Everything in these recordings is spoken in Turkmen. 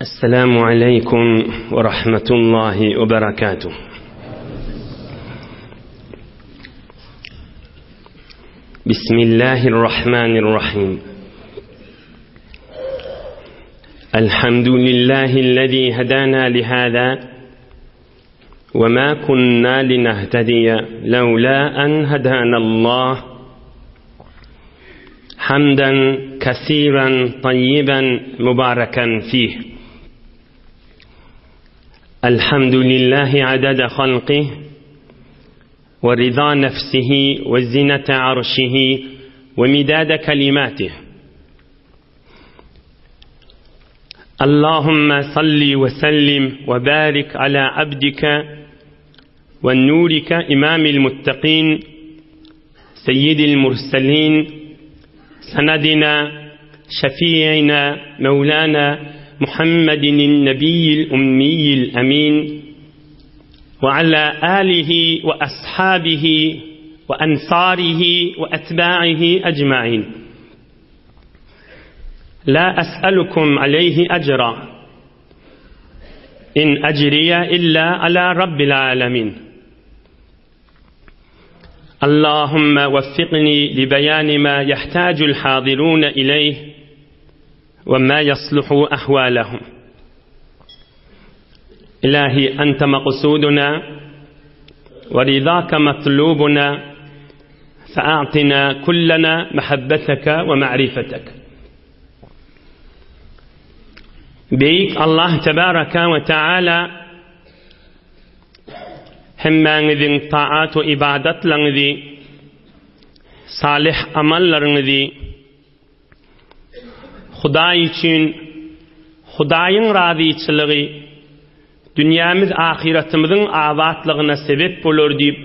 السلام عليكم ورحمة الله وبركاته بسم الله الرحمن الرحيم الحمد لله الذي هدانا لهذا وما كنا لنهتدي لولا أن هدانا الله حمدا كثيرا طيبا مباركا فيه الحمد لله عدد خلقه ورضا نفسه وزنة عرشه ومداد كلماته اللهم صل وسلم وبارك على عبدك ونورك إمام المتقين سيد المرسلين سندنا شفيعنا مولانا محمد النبي الأمي الأمين وعلى آله وأصحابه وأنصاره وأتباعه أجمعين لا أسألكم عليه أجرا إن أجري إلا على رب العالمين اللهم وفقني لبيان ما يحتاج الحاضرون إليه وما يصلح أحوالهم إلهي أنت مقصودنا ورضاك مطلوبنا فأعطنا كلنا محبتك ومعرفتك Beýik Allah tebaraka we taala hemmäňiziň taat we ibadatlaryňyzy, salyh amallaryňyzy Hudaý üçin Hudaýyň razyçylygy dünýämiz ahyratymyzyň abatlygyna sebep bolar diýip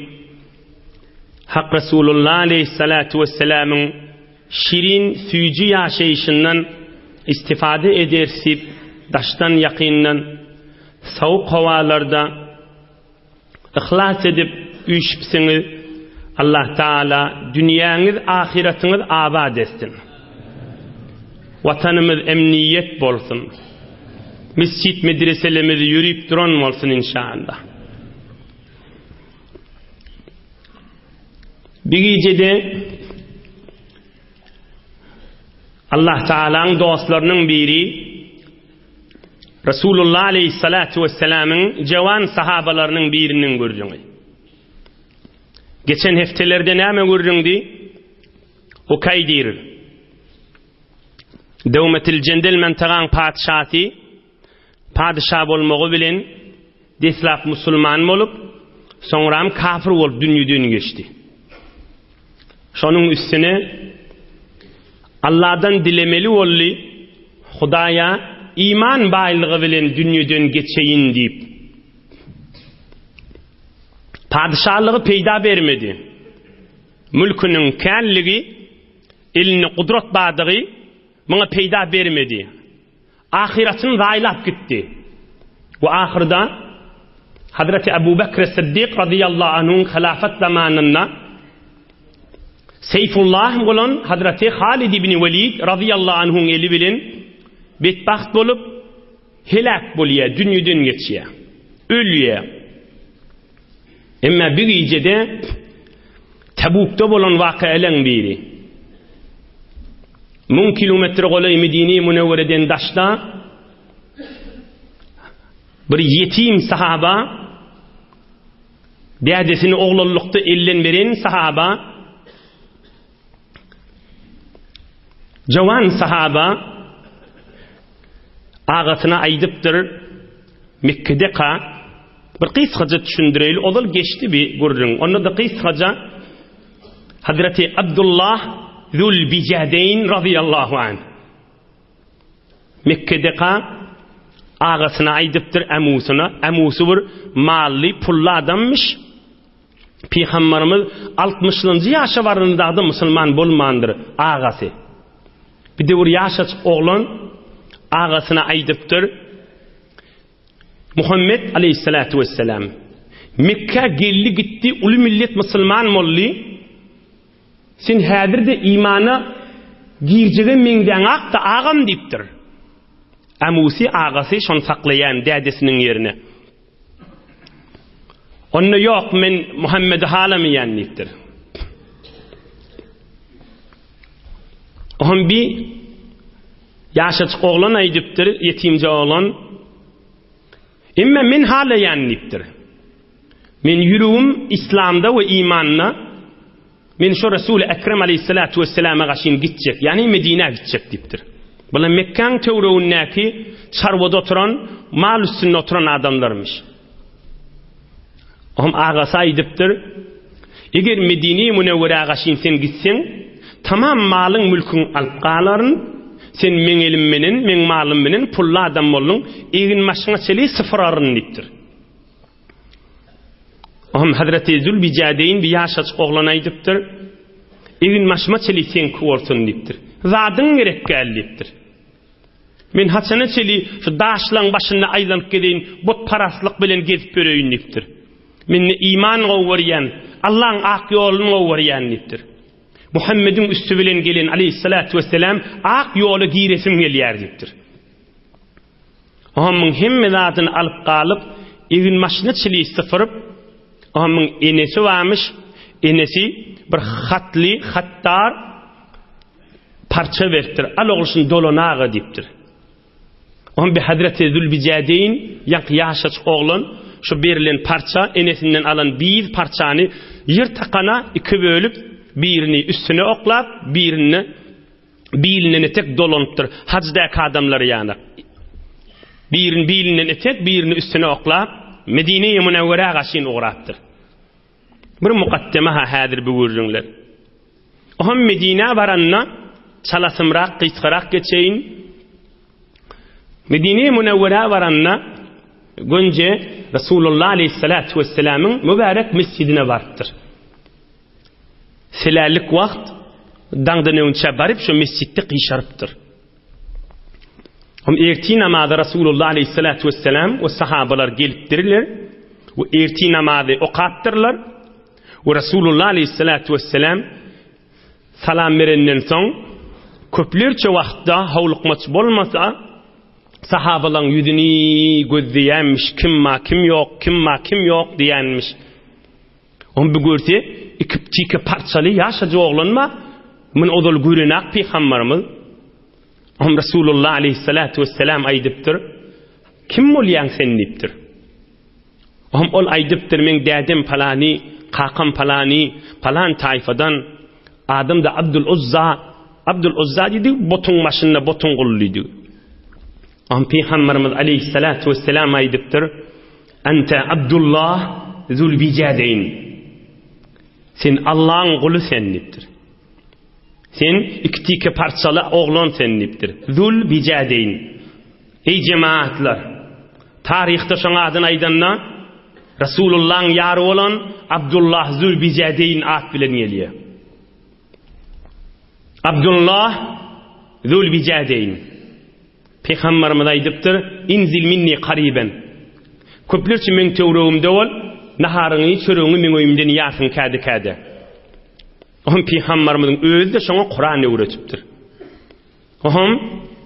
Hak Resulullah aleýhissalatu wessalamyň Şirin süýji ýaşaýşyndan istifade ederis diýip, daşdan ýakyndan, sowuk howalarda yhlas edip üýşüpsiňiz, Allah Tagala dünýäňiz, ahyratyňyz abat etsin. Watanymyz emniýet bolsun. Mesjit medreselerimiz ýörüp duran bolsun inşallah. Bir gijede Allah Taalanyň dostlarynyň biri Resulullah aleyhissalatu vesselamyň jawan sahabalarynyň biriniň gürrüňi. Geçen heftelerde näme gürrüňdi? Ukaydir. Döwmetil Jendel mentagaň patyşasy Padyşa bolmagy bilen deslap musulman bolup, soňram kafir bolup dünýeden geçdi. Şonuň üstüne Allahdan dilemeli boldy, Hudaýa iman baýlygy bilen dünýeden geçeýin diýip. Padyşalygy peýda bermedi. Mülküniň känligi, elinde gudrat bardygy muňa peýda bermedi. Ahyratyny zaýalap gitdi. We ahyrda Hazreti Abu Bekr Siddik razyýallahu anhuň hilafet zamanynda Seýfullah bolan Hazreti Halid ibn Welid razyýallahu anhuň eli bilen betbagt bolup heläk bolýar, dünýeden geçýär. Ölýär. Emma bir gijede Tabukda bolan wakaalaryň biri. Müň kilometre golaý Medine-i Münewwereden daşda bir ýetim sahaba dädesini oglanlykda elden beren sahaba jawan sahaba agasyna aýdypdyr Mekgedeka bir gysgaja düşündireýli ozal geçdi bir gürrüň onda-da gysgaja Hazreti Abdullah Zül-Bijadeýn razyýallahu anh Mekgedeka agasyna aýdypdyr, Ämusyna, Ämusy bir mally, pully adammyş. Pygamberimiz altmyşynjy ýaşa baranynda-da musulman bolmandyr, agasy. Bir döwür ýaşajyk oglan agasyna aýdypdyr, Muhammet aleýhissalatu wessalam Mekgä geldi gitdi, uly millet musulman boldy. Sen häzir-de imana girjege meňzäňak-da agam diýipdir. Amusy agasy şony saklaýan dädesiniň ýerine. Onda ýok men Muhammedi halamaýan diýipdir. Ohm bi ýaşajyk oglan aýdypdyr, ýetimje oglan. Emme men halaýan diýipdir. Men ýüregim islamda we imanda Men şo Resuly Ekrem aleýhissalatu wesselama gaşyn gitjek, ýagny Medinä gitjek diýipdir. Bular Mekgäň töweregindäki çarwada oturan, mal üstünde oturan adamlarmyş. Oňam agasy aýdypdyr, Eger Medine-i Münewwerä gaşyn sen gitseň, tamam malyň-mülküň alyp galaryn, sen meň elim menen, meň malym menen pully adam bolduň, egin-başyňa çeli sypyraryn diýipdir. Ohm Hazreti Zülbijädeýin bir ýaşajyk oglan aýdypdyr. Egin-başyma çeli seňki bolsun diýipdir. Zadyň gerek gel diýipdir. Men haçana çeli şu daşlaň başynda aýlanyp gezeýin, butparastlyk bilen gezip ýöreýin diýipdir. Men ne iman gowy görýän, Allaň ak ýoluny gowy görýän diýipdir. Muhammediň üsti bilen gelen aleýhissalatu wesselam ak ýola giresim gelýär diýipdir. Ohamyň hemme zadyny alyp galyp, eginbaşyna çili sypyryp, Ohamyň enesi barmyş, enesi bir hatly, hatdar parça beripdir. Al ogul şuny dolanaga diýipdir. Oham bi Hazreti Zülbijädeýin, ýaňky ýaşajyk oglan, şu berilen parça, enesinden alan biýz parçany ýyrtakana iki bölüp, birini üstüne oklap, birini bilinden etek dolanypdyr. Hajdaky adamlar ýaly. Birini bilinden etek, birini üstüne oklap, Medine-i Münewwerä gaşyn ugrapdyr. Bir mukaddeme ha häzir bu gürrüňler. Ohm Medinä baranda çalasymrak, gysgarak geçeýin. Medine-i Münewwerä baranda gönje Resulullah aleyhissalatu vesselamyň mübärek mesjidine barypdyr. Selälik wagt daňdan öňçä baryp şo mesjitde gyşarypdyr. Hom ertir namaza Rasulullah aleyhissalatu vesselam we sahabalar gelipdirler we ertir namazy okapdyrlar. We Rasulullah aleyhissalatu vesselam salam berenden soň köplerçe wagtda howlukmaç bolmasa sahabalaryň ýüzüni gözleýänmiş, kim ma kim ýok, kim ma kim ýok diýenmiş. Ony bir görse, iki tike parçaly ýaşajyk oglan bar. Muny ozal görenak pygambarymyz. Oňa Resulullah aleyhissalatu vesselam aýdypdyr. Kim bolýaň sen diýipdir. Oňa ol aýdypdyr, meň dädem palany, kakam palany, palan taýfadan, adym da Abdul Uzza. Abdul Uzza diýdi, botuň başynda botuň guly diýdi. Oňa pygambarymyz aleyhissalatu vesselam aýdypdyr. Ente Abdullah Zülbijadeýn. Sen Allaň guly sen diýipdir. Sen iki tike parçaly oglan sen diýipdir. Zülbijadeýn. Eý jemaatlar! Taryhda şoň adyny aýdanda Resulullahyň ýary bolan Abdullah Zülbijadeýn at bilen gelýär. Abdullah Zülbijadeýn. Pygamberimiz aýdypdyr, Inzil minni kariben. Köplerçe meň töweregimde bol, naharyňy, çöregiňi meň öýümden iýersiň käde-käde. Ohm Pygamberimiziň özi-de şoňa Kuran öwretipdir. Ohm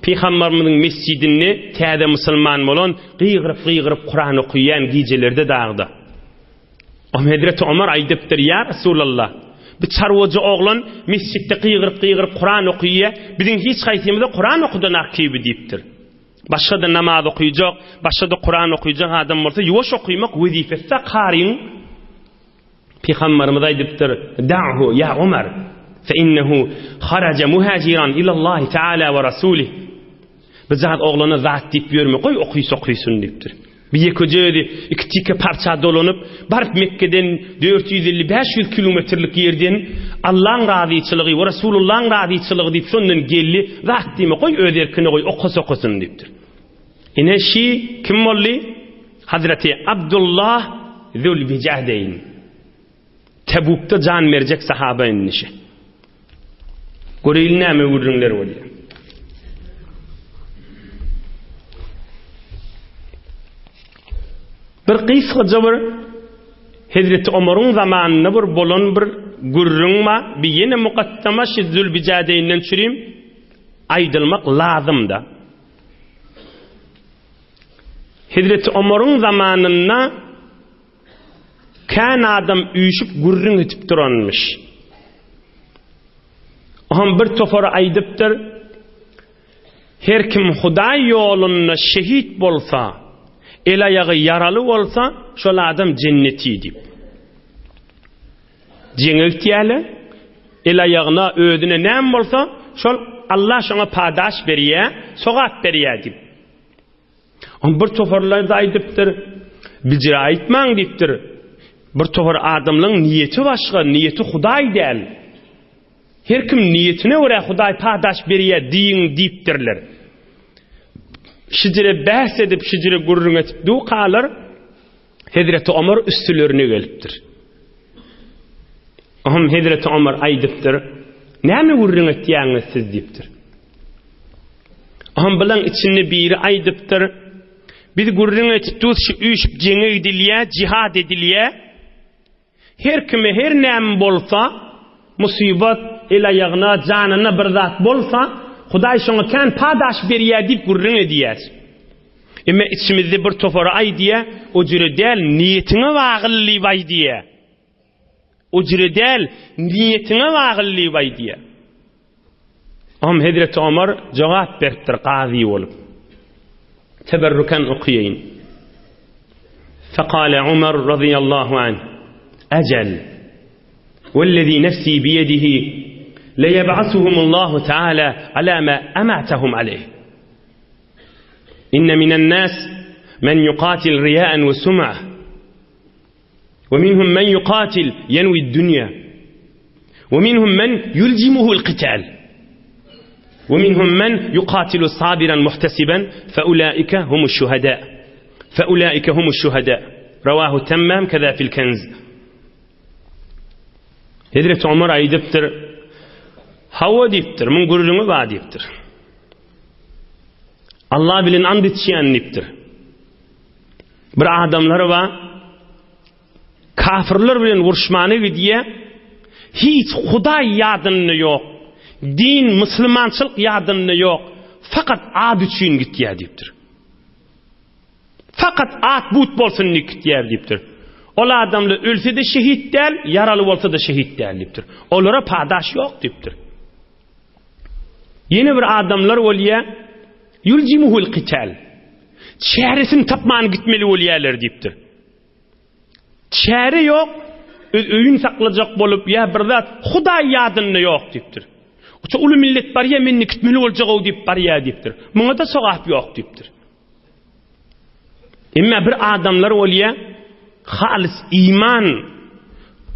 Pygamberimiziň mesjidinde täze musulman bolan gygyryp-gygyryp Kuran okaýan gijelerde dagda. Oňa hezreti Omar aýdypdyr, Ýa Resulallah, bu çarwaja oglan mesjitde gygyryp-gygyryp Kuran okyýa, biziň hiç haýsymyza Kuran okudanak kibi diýipdir. Başga-da namaz okyjak, başga-da Kuran okyjak adam bolsa ýuwaş okymak wezipesi-de karyň. Pygamberimiz aýdypdyr, Da'hu ýa Omar, fe innehu haraja muhajiran ilallahi taala we rasulih. Bu zat oglana zat diýip ýörme, goý okysa okysyn diýipdir. Bir ýekeje özi iki tike parça dolanyp, baryp Mekgeden 450-500 kilometrlik ýerden Allaň razyçylygy we Resulullaň razyçylygy diýip şondan geldi, zat diýme, goý öz erkine goý, okasa okasyn diýipdir. Ine şi kim boldy? Hazreti Abdullah Zülbijadeýn. Tebukda jan berjek sahaba indi şi. Göreýli näme gürrüňler bolýar. Bir gysgaja bir Hezreti Omaryň zamanynda bir bolan bir gürrüň bar. Bir ýene mukaddama şi Zülbijadeýinden çürim aýdylmak lazymda. Hezreti Omaryň zamanynda kän adam üýşüp gürrüň edip duranmyş. Oňam bir topary aýdypdyr, Her kim Hudaý ýolunda şehit bolsa, el-aýagy ýaraly bolsa, şol adam jenneti diýip. Jeňe gitýärler, el-aýagyna, özüne näme bolsa, şol Allah şoňa padaş berýär, sogap berýär diýip. Oň bir toparlar-da aýdypdyr, Bijire aýtmaň diýipdir. Bir topar adamlaryň niýeti başga, niýeti Hudaý däl. Her kim niýetine görä Hudaý padaş berýär diýiň diýipdirler. Şijire bäs edip, şijire gürrüň edip dukalar, Hezreti Omar üstülerine gelipdir. Oňam Hezreti Omar aýdypdyr, Näme gürrüň etýäňiz siz diýipdir. Oňam bilen içinde biri aýdypdyr, Biz gürrüň etip durus şu üýşüp jeňe gidilýär, jihad edilýär. Her kime her näme bolsa, musybat, el-aýagyna, janyna bir zat bolsa, Hudaý şoňa kän padaş berýär diýip gürrüň edýäs. Emma içimizde bir topary aýdýar, o jüre däl, niýetiňe bagly diýip aýdýar. O jüre däl, niýetiňe bagly diýip aýdýar. Oňam Hezreti Omar jogap beripdir gazy bolup. Teberrukan okaýyn. Fekale Umar radiyallahu anh, Ejel, wellezî nefsî biyedihi, leyeb'asuhumullahu teala ala ma ematahum aleyh. İnne minen nas men yuqatil riyaen ve sum'a. Ve minhum men yuqatil yenvi dünya. Ve minhum men yulcimuhu'l qital. Ve minhum men yuqatilu sabiran muhtesiben fe ulaike humuş şuhada. Fe ulaike humuş şuhada. Ravahu Temmam keza fil Kenz. Hezreti Omar aýdypdyr. Hawa diýipdir, muň gürrüňi bar diýipdir. Allah bilen and içýän diýipdir. Bir adamlar bar, kafirler bilen uruşmana gidýär, hiç Hudaý ýadynda ýok, din, musulmançylyk ýadynda ýok, fakat ad üçin gitýär diýipdir. Fakat at but bolsun diýip gitýär diýipdir. Ol adamlar ölse-de şehit däl, ýaraly bolsa-da şehit däl diýipdir. Olara padaş ýok diýipdir. Ýene bir adamlar bolýar, ýuljimuhul qital. Çäresini tapman gitmeli bolýarlar diýipdir. Çäre ýok, öz öýüni saklajak bolup ýa bir zat, Hudaý ýadynda ýok diýipdir. Uça uly millet barýar, men indi gitmeli boljak-ow diýip barýar diýipdir. Muňa-da sogap ýok diýipdir. Emma bir adamlar bolýar, halys iman,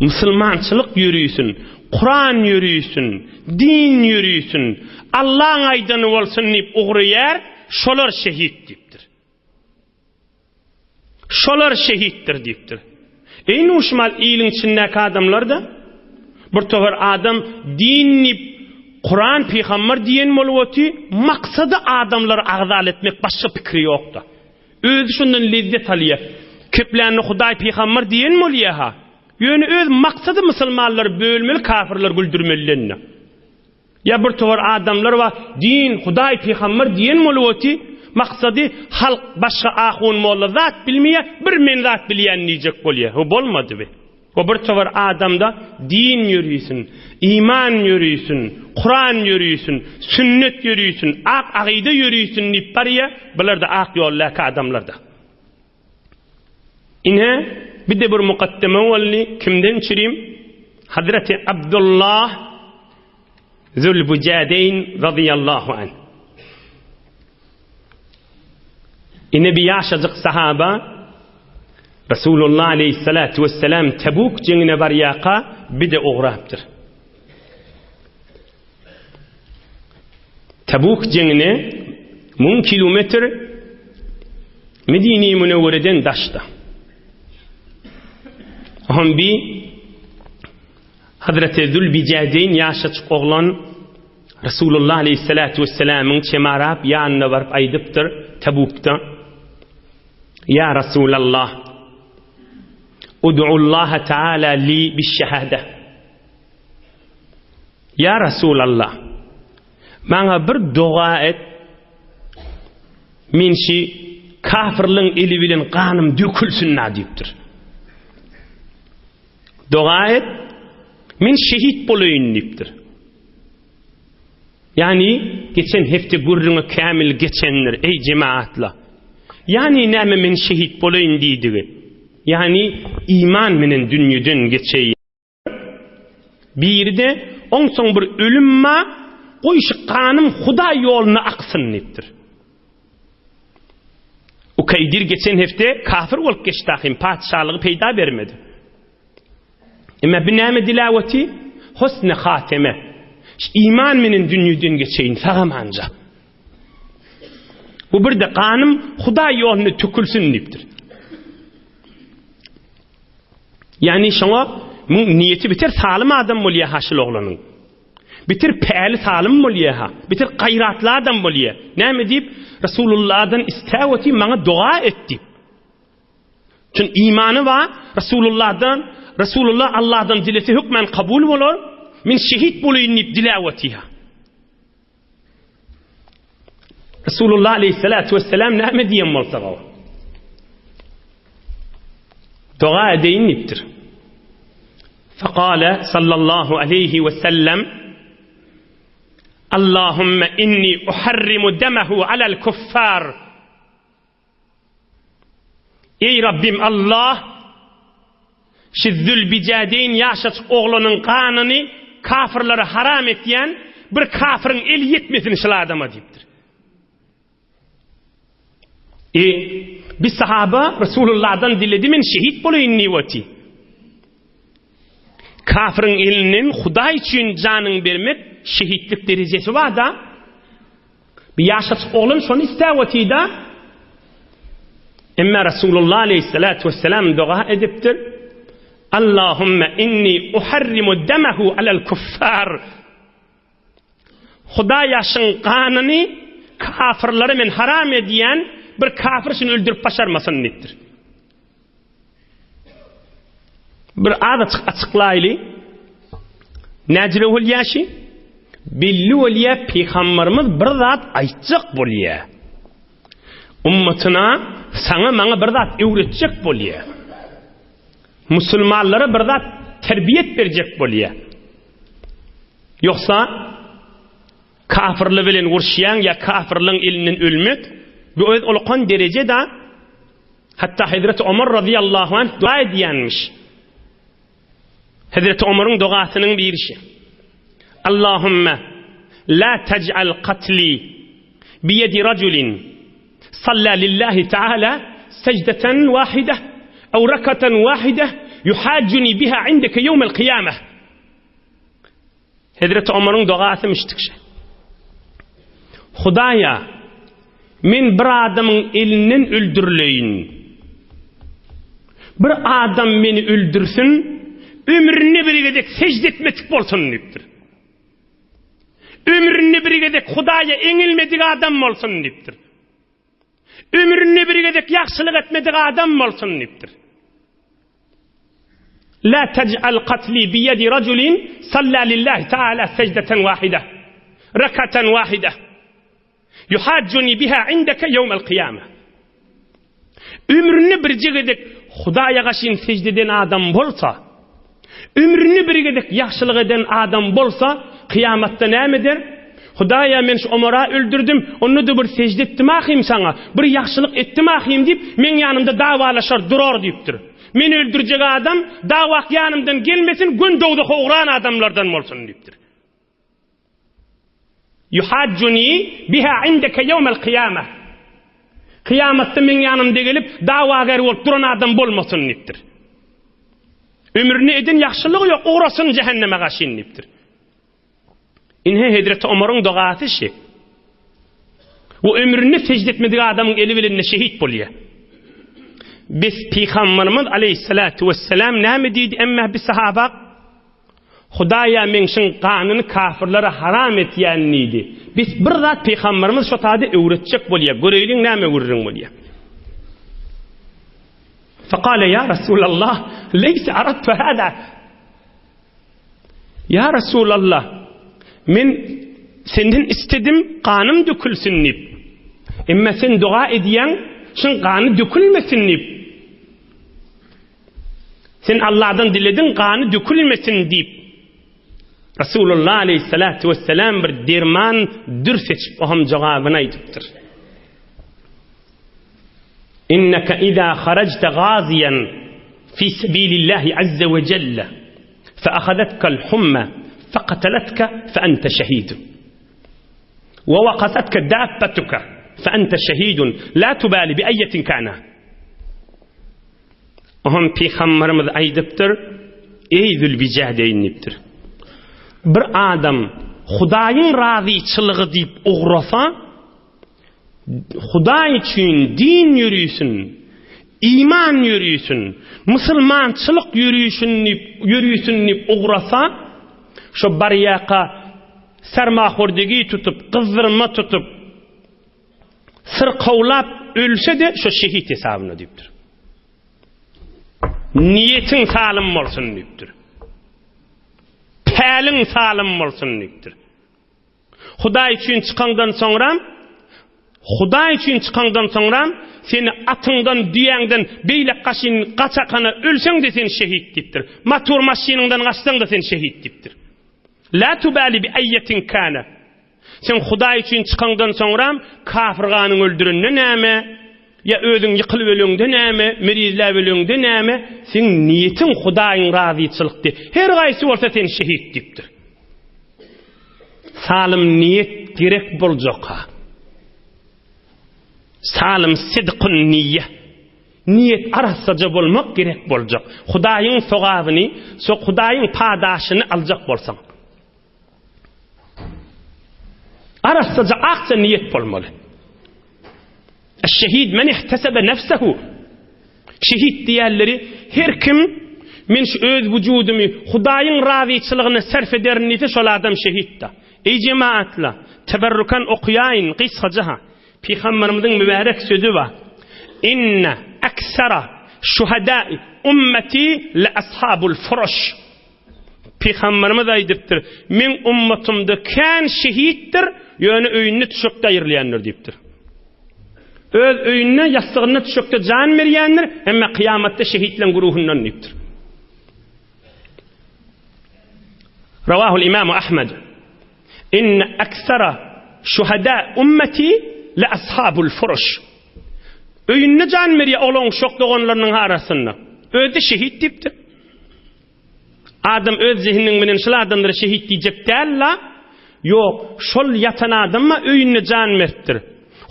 musulmançylyk ýörüsin, Kuran ýörüsin, din ýörüsin, Allaň aýdany bolsun diýip ugraýar, şolar şehit diýipdir. Şolar şehitdir diýipdir. Eý nuşmal iliň içindäki adamlar-da, bir topar adam din diýip, Kuran, pygamber diýen bolup oty, maksady adamlary agzal etmek başga pikiri ýok-da. Özi şondan lezzet alýar. Keplände Hudaý pygamber diýen bolýa-ha. Ýöne öz maksady musulmanlary bölmeli, kafirleri güldürmeliden-de. Ýa bir towar adamlar bar, din, Hudaý, pygamber diýen bolup oty, maksady halk başga ahun molla zat bilmeýär, bir men zat bilýän diýjek bolýar. Bu bolmady bi. O bir towar adamda din ýörisin, iman ýörisin, Kuran ýörisin, sünnet ýörisin, ak agyda ýörisin diýip barýar, bular-da ak ýoldaky adamlar-da. Ine, bir-de bir mukaddeme boldy, kimden çürim? Hazreti Abdullah Zülbüjädeýn razyýallahu anh. Ine bir ýaşajyk sahaba Resulullah aleyhissalatu vesselam Tebuk jeňine barýarka bir-de ugrapdyr. Tabuk jeňine müň kilometr Medine-i Münewwereden daşda. Oňam bi Hazreti Zülbijädeýn ýaşajyk oglan Resulullah aleyhissalatu vesselamyň çemarap ýanyna baryp aýdypdyr Tabukda. Ýa Resulallah, Ud'ullaha Taala li biş-şehade. Ýa Resulallah! Maňa bir doga et, men şi Kafirliň eli bilen ganym dökülsin-dä diýipdir. Doga et, men şehit bolaýyn diýipdir. Ýagny geçen hepde gürrüňi kämil geçendir, eý jemaatla. Ýagny näme men şehit bolaýyn diýdigi? Ýagny iman menen dünýeden geçeýin. Biri-de onsoň bir ölüm ba, goý şu ganym Hudaý ýolunda aksyn diýipdir. Ukaýdir geçen hepde kafir bolup geçdi ahym, patyşalygy peýda bermedi. Emma bi näme dilaweti? Husne hateme. Şu iman menen dünýeden geçeýin sagamanja. Bu bir-de ganym Hudaý ýolunda tökülsin diýipdir. Ýagny şoňa muň niýeti biter salym adam bolýa ha şul oglanyň. Biter päli salym bolýa ha. Biter gaýratly adam bolýa. Näme diýip Resulullahdan istäp otyr maňa doga et diýip. Çün imany bar Resulullahdan Resulullah Allahdan dilese hökmän kabul bolar. Men şehit bolaýyn diýip diläp otyr. Resulullah aleyhissalatu vesselam näme diýen bolsa gaw. Doga edeýin diýipdir. Fekale sallallahu aleyhi ve sellem Allahümme inni uharrimu demehu alel kuffar Eý Rabbim Allah! Şi Zülbijädeýin ýaşajyk oglanyň ganyny kafyrlara haram etýän bir kafyryň eli ýetmesin şul adama diýipdir. E, bir sahaba Resulullahdan diledi men şehit bolaýyn diýip oty. Kafyryň elinden Hudaý üçin janyň bermek şehitlik derejesi bar-da. Bir ýaşajyk oglan şony istäp otyda. Emma Resulullah aleyhissalatu vesselam doga edipdir. Allahümme inni uharrimu demehu alel kuffar. Hudaý şyň ganyny kafirlere men haram edýän, bir kafir şuny öldürip başarmasyn diýipdir. Bir azajyk açyklaýly. Näjile bolýar şi? Belli bolýar, pygamberimiz bir zat aýtjak bolýar. Ummatyna, saňa maňa bir zat öwretjek bolýar. Musulmanlara bir zat terbiýet berjek bolýar. Ýogsa kafirler bilen uruşýaň ýa kafirleň elinden ölmek bu öz ulakan dereje da. Hatda Hezreti Omar razyýallahu anh dua edýänmiş. Hezreti Omaryň dogasynyň birişi. Allahümme la tej'al katli biyedi raculin salla lillahi taala secdeten wahide ew rekaten wahide yuhajjuni biha indeke yevmel kıyameh. Hezreti Omaryň dogasy müşdikşe. Hudaýa, men bir adamyň elinden öldürileýin. Bir adam meni öldürsin, ömründe bir gezek sežde etmedik bolsun diýipdir. Ömründe bir gezek Hudaýa eňilmedik adam bolsun diýipdir. Ömründe bir gezek ýagşylyk etmedik adam bolsun diýipdir. La tej'al katli biyedi raculin salla lillahi taala secdeten wahide rekaten wahide yuhajjuni biha indeke yevmel kıyame. Ömründe birje gezek Hudaýa gaşyn secde eden adam bolsa, ömründe bir gezek ýagşylyk eden adam bolsa, kyýamatda näme eder? Hudaýa men şu Omara öldürdim, onda-da bir sežde etdim ahym saňa, bir ýagşylyk etdim ahym diýip, meň ýanymda dawalaşar durar diýipdir. Meni öldürjek adam dawak ýanymdan gelmesin, gön dowzaha ugran adamlardan bolsun diýipdir. Yuhajjuni biha indeke ýewmel kyýameh. Kyýamatda meň ýanymda gelip, dawager bolup duran adam bolmasyn diýipdir. Ömründe eden ýagşylygy ýok, ugrasyn jähenneme gaşyn diýipdir. Ine Hezreti Omaryň dogasy şi. Bu ömründe secde etmedik adamyň eli bilen şehit bolýar. Biz Pygamberimiz aleyhissalatu vesselam näme diýdi emma bi sahaba Hudaýa meň şiň ganyny kafirlere haram etýän diýdi. Biz bir zat Pygamberimiz şo taýda öwretjek bolýar. Göreýliň näme gürrüň bolýar. Fekale ya Resulallah, leyse aradtu hada. Ýa Resulallah, men Senden istedim, ganym dökülsin diýip. Emma Sen doga edýäň, Şuň gany dökülmesin diýip. Sen Allahdan dilediň gany dökülmesin diýip. Resulullah aleyhissalatu vesselam bir derman dür seçip oham jogabyny aýdypdyr. Inneke iza harajte gaziyan fi sebilillahi azze ve celle fe ahazetkel humme fe kateletke fe ente şehidun. Ve vakasetke dabbetuke fe ente şehidun la tubali bi eyyetin kana. Oňam Pygamberimiz aýdypdyr, Eý Zülbijädeýin diýipdir. Bir adam Hudaýyň razyçylygy diýip ugrasa, Hudaý üçin din ýörüsin, iman ýörüsin, musulmançylyk ýörüşin diýip, ýörüsin diýip ugrasa, şo barýaka sarmahordegi tutup, gyzdyrma tutup, Syrkawlap ölse-de şo şehit hesabyna diýipdir. Niýetiň salym bolsun diýipdir. Päliň salym bolsun diýipdir. Hudaý üçin çykaňdan soňra Hudaý üçin çykaňdan soňra seni atyňdan, düýäňden beýle gaşyn gaçakana ölseň-de sen şehit diýipdir. Motor maşynyňdan gaçsaň-da sen şehit diýipdir. La tubali bi aýetin kana. Sen Hudaý üçin çykaňdan soňram kafir ganyň öldürende näme? Ýa özüň ýykylyp öleňde näme? Merizläp öleňde näme? Seň niýetiň Hudaýyň razyçylykdy. Her gaýsy bolsa sen şehit diýipdir. Salym niýet gerek boljak-ha. Salym sidkun niýe. Niýet arassaja bolmak gerek boljak. Hudaýyň sogabyny, so Hudaýyň padaşyny aljak bolsaň. Arassaja akja niýet bolmaly. Eş-şehid men ihtesebe nefsehu. Şehit diýenleri her kim men şu öz wujudymy Hudaýyň razyçylygyna sarf ederin diýse şol adam şehitdir. Eý jemaatla, teberrukan okaýaýyn gysgaja ha. Pygamberimiziň mübärek sözi bar. Inne aksara şuhada'i ummeti le ashabul furuş. Pygamberimiz aýdypdyr, Meň ummatymda kän şehitdir, ýöne öýünde düşekde aýrylýandyr diýipdir. Öz öýünde, ýassygynda düşekde jan berýändir, emma kyýamatda şehitleň guruhyndan diýipdir. Rawahul Imam Ahmed. Inne aksara şuhada ummeti le ashabul furuş. Öýünde jan berýär oglan uşak doganlarynyň arasynda. Özi şehit diýipdir. Adam öz zehininiň bilen şul adamlara şehit diýjek däl-la. Ýok, şol ýatan adam-a öýünde jan beripdir.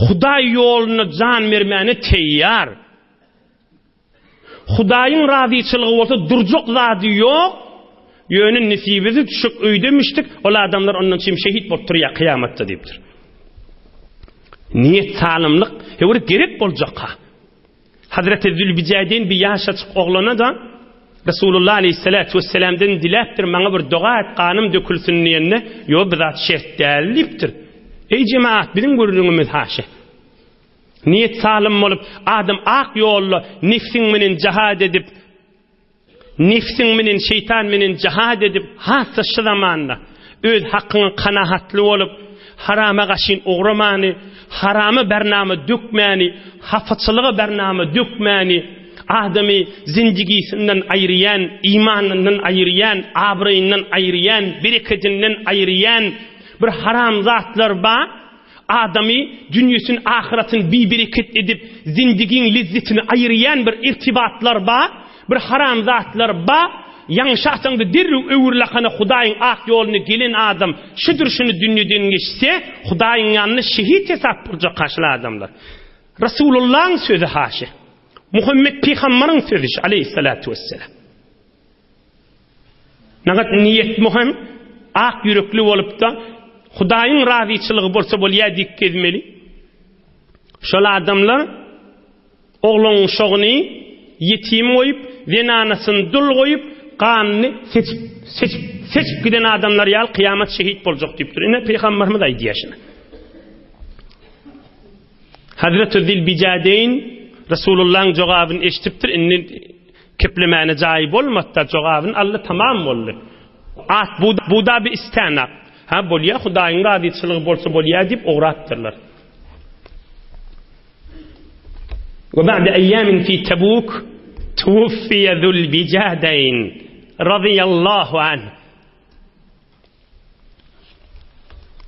Hudaý ýolunda jan bermäne teýýar. Hudaýyň razyçylygy bolsa durjak zady ýok. Ýöne nesibesi düşük öýdemişdik, ol adamlar ondan çym şehit bolup durýar kyýamatda diýipdir. Niýet salymlyk höwür gerek boljakka. Hazreti Zülbijädeýn bir ýaşajyk oglana-da Resulullah aleýhissalatu wesselamdan diläpdir, maňa bir doga et, ganym dökülsin diýende, ýok, bu zat şert däl diýipdir. Eý jemaat, biziň gürrüňimiz haşa. Niýet salym bolup, adam ak ýolda nefsiň menen jihad edip, Nefsiň menen şeýtan menen jihad edip hassa şu zamanda öz hakyňa kanahatly bolup harama gaşyn ugramany harama bernama dökmäni hapaçylyga bernama dökmäni adamy zindigisinden aýyrýan imanyndan aýyrýan abraýyndan aýyrýan berekedinden aýyrýan bir haram zatlar bar Adamy dünýesini ahyratyny bibereket edip zindigiň lezzetini aýyrýan bir irtibatlar ba, bir haram zatlar ba, ýaňşasaňda derrew öwrülakana Hudaýyň ak ýoluna gelen adam şudur şuny dünýeden geçse Hudaýyň ýanynda şehit hesap boljak ha şul adamlar. Rasulullaň sözi haşy. Muhammet pygambaryň sözi şu aleýhissalatu wesselam. Nagat niýet muhim, ak ýürekli bolupda, Hudaýyň razyçylygy bolsa bolýa diýip gezmeli. Şol adamlar oglan uşagyny ýetim goýup, zenanasyny dul goýup, ganyny seçip, seçip, seçip giden adamlar ýaly kyýamat şehit boljak diýipdir. Ine pygamberimiz aýdýar şuny. Hazreti Zilbijadeýn Resulullahyň jogabyny eşidipdir, indi Keplemäne jaýy bolmady-da, jogabyny aldy, tamam boldy. At bu-da bir istänak. Ha, bolýa, Hudaýyň razyçylygy bolsa bolýa diýip ugrapdyrlar. We ba'de eýýamin fi Tabuk tuwfiýe zul bijadeýn razyýallahu anh.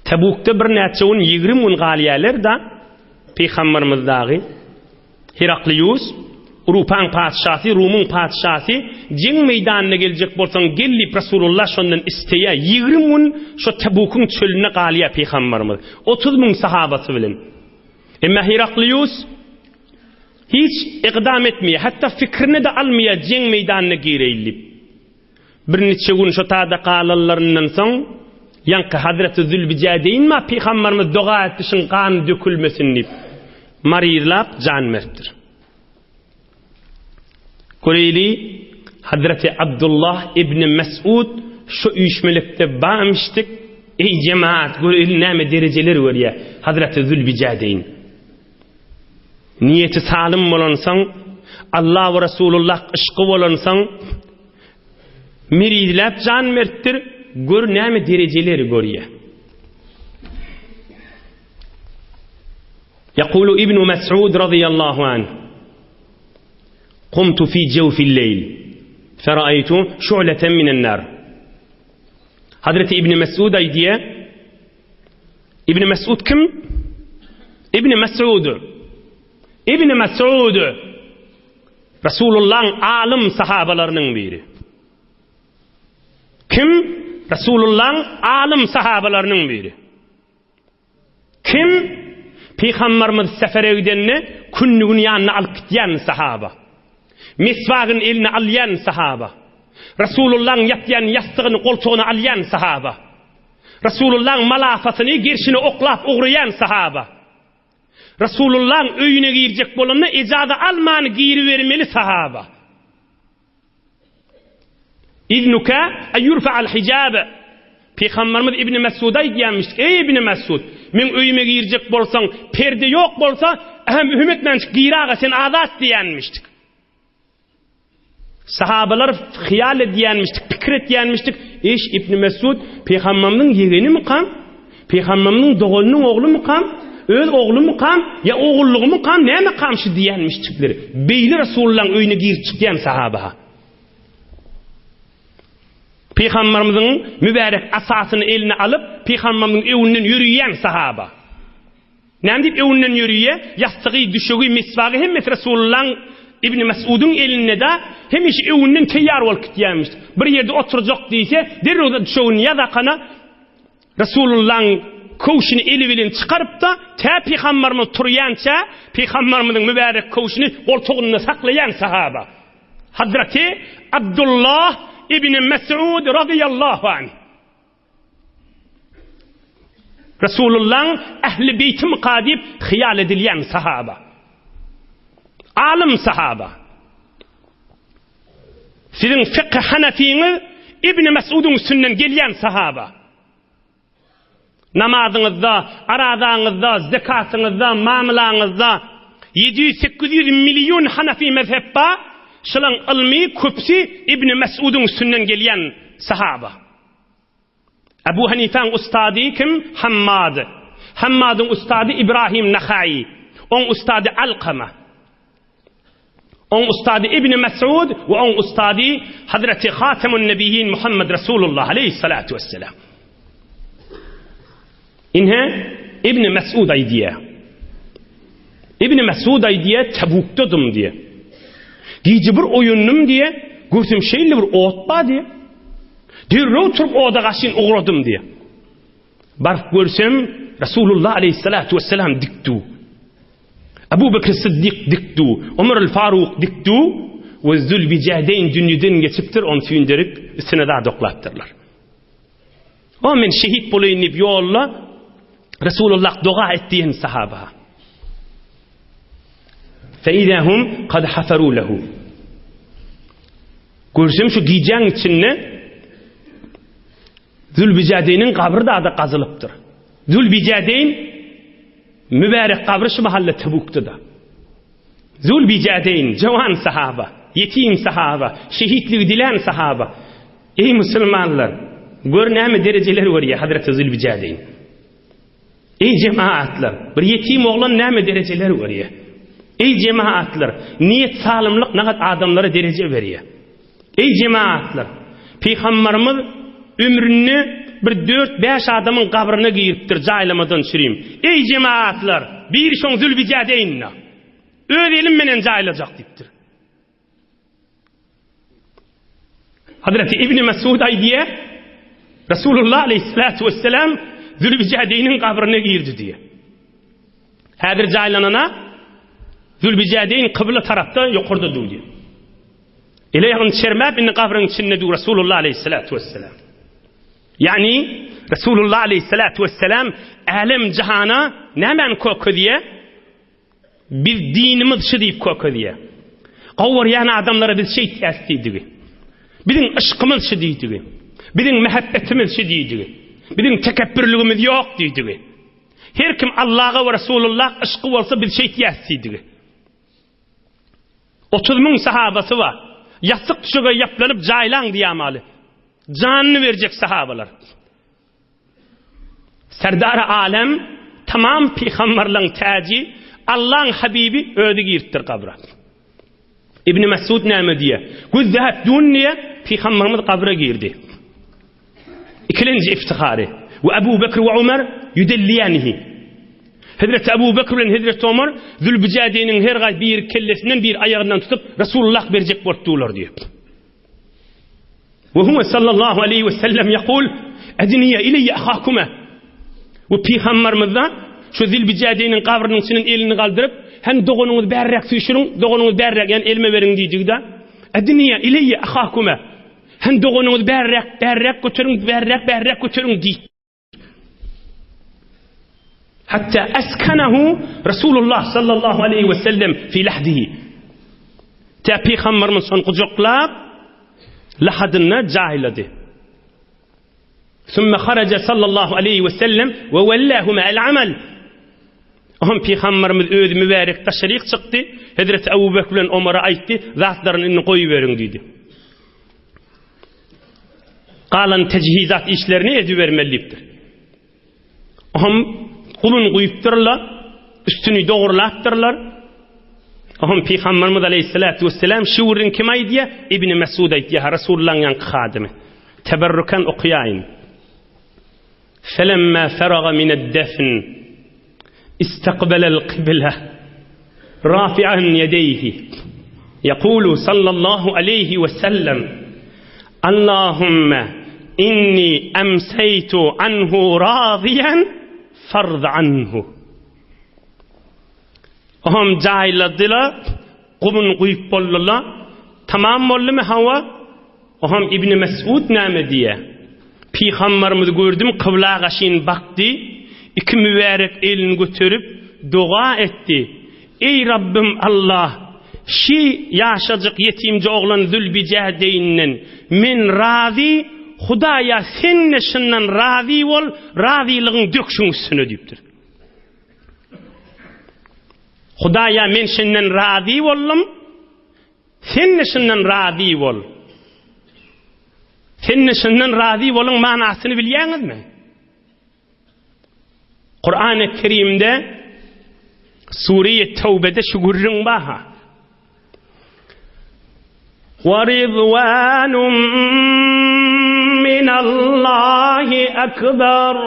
Tabukda birnäçe gün, 20 gün galýarlar-da, Pygamberimiz dagy Heraklius, Urupaň patyşasy, Rumyň patyşasy, jeň meýdanyna geljek bolsaň gel diýip Rasulullah şondan isleýär. 20 gün şo Tabukyň çölünde galýar Pygamberimiz. 30 müň sahabasy bilen. Emma Heraklius hiç ykdam etmeýär, hatda fikrine-de almaýar jeň meýdanyna gireýin diýip. Birniçe gün şo tada galanlaryndan soň, ýaňky Hazreti Zülbijädeýin ma pygambarymyz doga etdi şuň gany dökülmesin diýip, maryzlap jan beripdir. Göreýli, Hazreti Abdullah ibn Mesud şu üýşmelikde barmyşdyk, eý jemaat, göreýli näme derejeler görýär Hazreti Zülbijädeýin. Niýeti salym bolansoň, Allah we Resulullah yşky bolansoň, merizläp jan beripdir, gör näme derejeleri görýär. Ýekulu Ibn Mes'ud radiyallahu anh Kumtu fi jewfil leýl Feraýtu şu'leten minen nar Hazreti Ibn Mes'ud aýdýar Ibn Mes'ud kim? Ibn Mes'ud. Ibn Mes'ud Resulullah'yň alym sahabalarynyň biri. Kim? Resulullah'yň alym sahabalarynyň biri. Kim? Pygamberimiz sefere gidende kündügini ýanyna alyp gitýän sahaba. Meswagyny eline alýan sahaba. Resulullah'yň ýatýan ýassygyny goltugyna alýan sahaba. Resulullahyň malafatyny gerşine oklap ugraýan sahaba. Resulullahyň öýüne girjek bolanda ejaza alman giribermeli sahaba. Iznuka ay yurfa'al hijab. Pygamberimiz Ibn Mesud'a aýdýarmyş, Eý Ibn Mesud, meň öýüme girjek bolsaň, perde ýok bolsa, ähem ühüm etmänjik gir aga, sen azat diýýänmişdik. Sahabalar hyýal edýänmişdik, pikir etýänmişdik, Eş Ibn Mesud pygamberimiziň ýegenimikam? Pygamberimiziň doganynyň oglumykam? Öz oglumykam? Ýa ogullygymykam? Nämekam şu diýýänmişdikler. Beýle Resulullahyň öýüne girip çykýan sahaba. Pygamberimiziň mübärek asasyny eline alyp, pygamberimiziň öňünden ýörüýän sahaba. Näme diýip öňünden ýörüýä? Ýassygy, düşegi, meswagy hemmesi Resulullaň Ibn Mes'udyň elinde-de, hemişe öňünden teýýar bolup gitýärmiş. Bir ýerde oturjak diýse, derrew düşegini ýazakana Resulullaň köwşüni eli bilen çykaryp-da, tä pygamberimiz turýança, pygamberimiziň mübärek köwşüni goltugynda saklaýan sahaba. Hazreti Abdullah ibn Mes'ud razyýallahu anh. Resulullaň ähli beýtimika diýip hyýal edilýän sahaba. Alym sahaba. Siziň fiqh hanafiňiz Ibn Mes'udyň üstünden gelýän sahaba. Namazyňyzda, arazaňyzda, zekatyňyzda, mamlaňyzda 700-800 million hanafi mezhep bar, şolaň ylmy köpüsi Ibn Mes'udyň üstünden gelýän sahaba. Ebu Hanifäň ustady kim? Hammad. Hammadyň ustady Ibrahim Nahaýy. Oň ustady Alkama. Oň ustady Ibn Mesud we oň ustady Hazreti Hatemun Nebiýin Muhammed Resulullah aleyhissalatu vesselam. Inhe Ibn Mesud aýdýar. Ibn Mesud aýdýar, Tabukdadym diýýär. Gije bir oýandym diýýär, görsem şeýle bir ot bar diýýär. Derrew turup oda gaşyn ugradym diýýär. Baryp görsem Resulullah aleyhissalatu vesselam dik du. Abu Bekr Siddik dik du, Omar el-Faruk dik du we Zülbijädeýn dünýeden geçipdir, ony süýnderip üstüne zat oklapdyrlar. O men şehit bolaýyn diýip ýolda Resulullah doga et diýen sahaba. Feizahum kad hafaru lehu. Görsem şu gijäň içinde Zülbijädeýniň gabry da gazylypdyr. Zülbijädeýn mübärek gabry şu mahalla Tebukda-da. Zülbijädeýn jawan sahaba, ýetim sahaba, şehitligi dilän sahaba. Eý musulmanlar, gör näme derejeler görýär Hazreti Zülbijädeýn. Eý jemaatlar, bir ýetim oglan näme derejeler görýär. Eý jemaatlar, niýet salymlyk nagat adamlara dereje berýär. Eý jemaatlar, Pygambarymyz ömründe bir dört-bäş adamyň gabryna giripdir jaýlamadan çürim. Eý jemaatlar, biri şoň Zülbijädeýinde. Öz elim menen jaýlajak diýipdir. Hazreti Ibn Mesud aýdýar, Resulullah aleyhissalatu vesselam Zülbijädeýniň gabryna girdi diýýär. Häzir jaýlanana Zülbijädeýn kybla tarapda ýokarda dur diýýär. Ele ýagyny çermäp indi gabryň içinde dur Resulullah aleyhissalatu vesselam. Ýagny Resulullah aleyhissalatu vesselam älem jahana nämäni kökezýär? Biz dinimiz şu diýip kökezýär. Gowy görýän adamlara biz şeýtýäs diýdigi. Biziň yşkymyz şu diýdigi. Biziň mähebbetimiz şu diýdigi. Biziň tekepbürligimiz ýok diýdigi. Her kim Allaha we Resulullah yşky bolsa biz şeýtýäs diýdigi. 30 müň sahabasy bar. Ýassyk düşege ýaplanyp jaýlaň diýamaly. Janyny berjek sahabalar. Serdary alem, tamam pygamberleň täji, Allaň habibi özi giripdir gabra. Ibn Mesud näme diýýär? Gözläp dun diýýär, pygamberimiz gabra girdi. Ikilenji iftihary. We Abu Bekr we Umar ýudelliýanihi. Hezreti Abu Bekr bilen Hezreti Omar Zülbijädeýniň her gaý biri kellesinden, biri aýagyndan tutup Resulullah berjek bolup durlar diýip. We huwe sallallahu aleýhi we sellem ýekul, Edniýe ileýe ahakuma. We Pygamberimiz-de şu Zilbijädeýniň gabrynyň içinden elini galdyryp, Hany doganyňyzy bärräk süýşüriň, doganyňyzy bärräk, ýani elime beriň diýdigi-de, Edniýe ileýe ahakuma. Hany doganyňyzy bärräk, bärräk göteriň, bärräk, bärräk göteriň diýdi. Hatta askanahu Resulullah sallallahu aleyhi ve sellem fi lahdihi. Tä Pygamberimiz şony gujaklap lahadynda jaýlady. Sümme haraja sallallahu aleyhi ve sellem ve wellahuma el amal. Ohm Pygamberimiz özi mübärek daşaryk çykdy. Hezreti Ebu Bekr bilen Omara aýtdy, zatlaryny indi goýuberiň diýdi. Galan tejhizat işlerini edibermeli diýipdir. Ohm gulun guýupdyrlar, üstüni dogrulapdyrlar. Ohm Pygamberimiz aleyhissalatu vesselam şu gürrüň kim aýdýar? Ibn Mesud aýdýar, Resulullahyň ýanky hadymy. Teberrukan okaýaýyn. Felemma feraga mined-defn istaqbalal qibla rafi'an yedeyhi yekulu sallallahu aleyhi ve sellem Allahümme inni emseytu anhu raziyen farz anhu. Ohm jaýladylar, gumuny guýup boldular. Tamam boldumy hawa? Oham Ibni Mesud näme diýýär? Pygambarymyzy gördüm, kybla gaşyn bakdy, iki mübärek elini göterip, doga etdi, Eý Rabbym Allah! Şi ýaşajyk ýetimje oglan Zülbijädeýinden men razy, Hudaýa sen-de şyndan razy bol, razylygyň dök şuň üstüne diýipdir. Hudaýa men şenden razy boldum, Sen-de şundan razy bol. Sen-de şundan razy boluň manasyny bilýäňizmi? Kur'an-ı Kerimde Sure-i Tewbede şu gürrüň bar. Ve rizvanun minallahi ekber.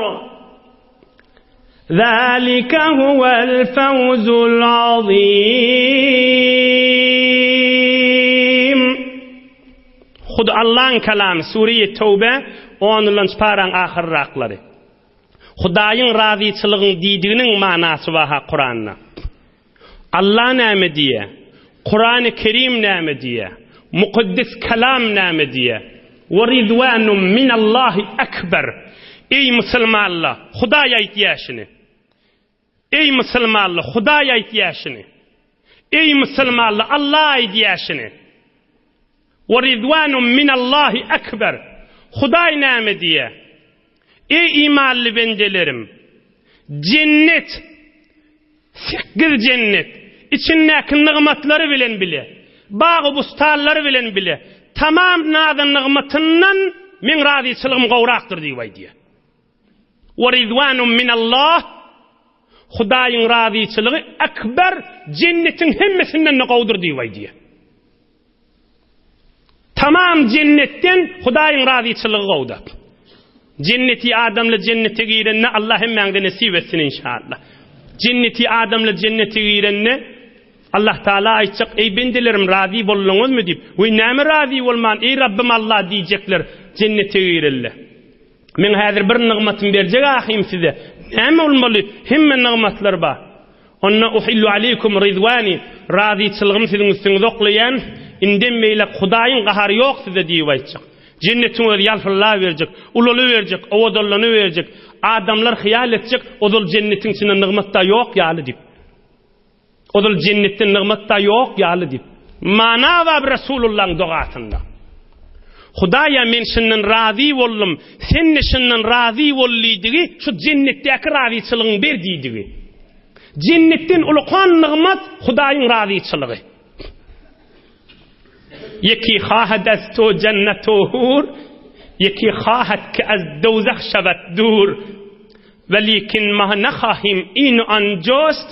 Zalike huvel fewzul azim. Hud Allaň kalamy, Sure-i Tewbe, onunjy paraň ahyrraklary. Hudaýyň razyçylygyň diýdiginiň manasy bar-ha Kuranda. Allah näme diýýär? Kurany Kerim näme diýýär? Mukaddes Kalam näme diýýär? Wa ridwanun minallahi akbar. Eý musulmanlar, Hudaý aýtýar şuny. Eý musulmanlar, Hudaý aýtýar şuny. Eý musulmanlar, Allah aýdýar şuny. Wa ridwanun minallahi akbar. Hudaý näme diýýär? Eý imanly bendelerim, jennet Sekiz jennet, içindäki nygmatlary bilen bile, bagy-bustanlary bilen bile, tamam nazy-nygmatyndan Meň razyçylygym gowrakdyr diýip aýdýar. Wa ridwanun minallah. Hudaýyň razyçylygy ekber, jennetiň hemmesinden-de gowudyr diýip aýdýar. Tamam jennetden Hudaýyň razyçylygy gowudyr. Jenneti adamly jennete girende Allah hemmäňize nesip etsin inşallah. Jenneti adamly jennete girende Allah Taala aýtjak, Eý bendelerim razy bolduňyzmy diýip. Weý näme razy bolman, eý Rabbym Allah diýjekler jennete girende. Men häzir bir nygmatym berjek ahym size. Näme bolmaly? Hemme nygmatlar bar. Onda uhillu aleýkum rizwani, razyçylygymy siziň üstüňize oklaýan, indem beýläk Hudaýyň gahary ýok size diýip aýtjak. Jennetiň özi ýalpyldaberjek, ulalyberjek, owadanlanyberjek. Adamlar hyýal etjek, ozal jennetiň içinde nygmat-da ýok ýaly diýip. Ozal jennetde nygmat-da ýok ýaly diýip. Mana bar Resulullahyň dogasynda. Hudaýa men şundan razy boldum, sen-de şundan razy bol diýdigi, şu jennetdäki razyçylygyňy ber diýdigi. Jennetden ulukan nygmat Hudaýyň razyçylygy. Ýeki hahat az to jennetu hur, ýeki hahat ki az dowzah şawat dur. Welikin ma nahahim in an jost,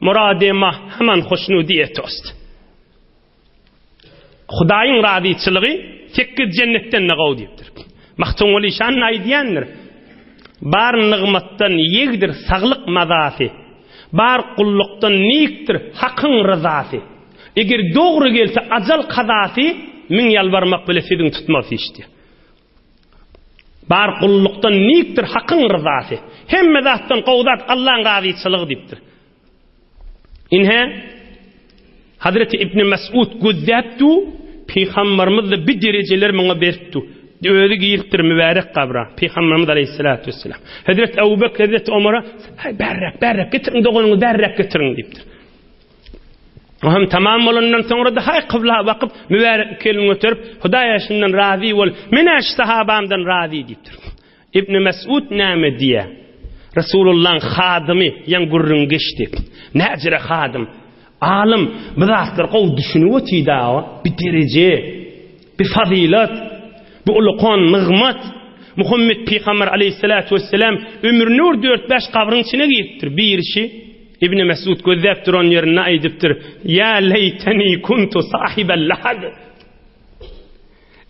murady ma haman hoşnudiye tost. Hudaýyň razyçylygy sekiz jennetden-de gowy diýipdir. Magtymguly şan aýdýandyr. Bar nygmatdan ýegdir saglyk mazasy, Bar gullukdan nikdir Hakyň ryzasy. Eger dogry gelse ajal kazasy, Müň ýalbarmak bile siziň tutmaz hiç diýýär. Bar gullukdan nikdir Hakyň ryzasy. Hemme zatdan gowy zat Allaň razyçylygy diýipdir. Inhe, Hazreti Ibn Mesud gözläpdi, Pygamberimiz-de bir derejeler muňa beripdi. Özi giripdir mübärek gabra, Pygamberimiz aleyhissalatu vesselam. Hazreti Ebu Bekr, Hazreti Omara, Haý, bärräk, bärräk getiriň doganyňyzy, bärräk getiriň diýipdir. O hem tamam bolandan soňra-da haý kybla bakyp, mübärek iki elini göterip, Hudaýa şundan razy bol, men-ä şu sahabamdan razy diýipdir. Ibn Mesud näme diýýär? Resulullahyň hadymy, ýaň gürrüň geçdi. Näjire hadym? Alym bu zatlar gowy düşünip otyda, bir dereje, bir fazylat, bu ulukan nygmat. Muhammet pygamber aleyhissalatu vesselam ömrüni bir dört-bäş gabryň içine giripdir. Birisi Ibn Mesud gözläp duran ýerinde aýdypdyr: "Ýa leýteni kuntu sahibel lahad."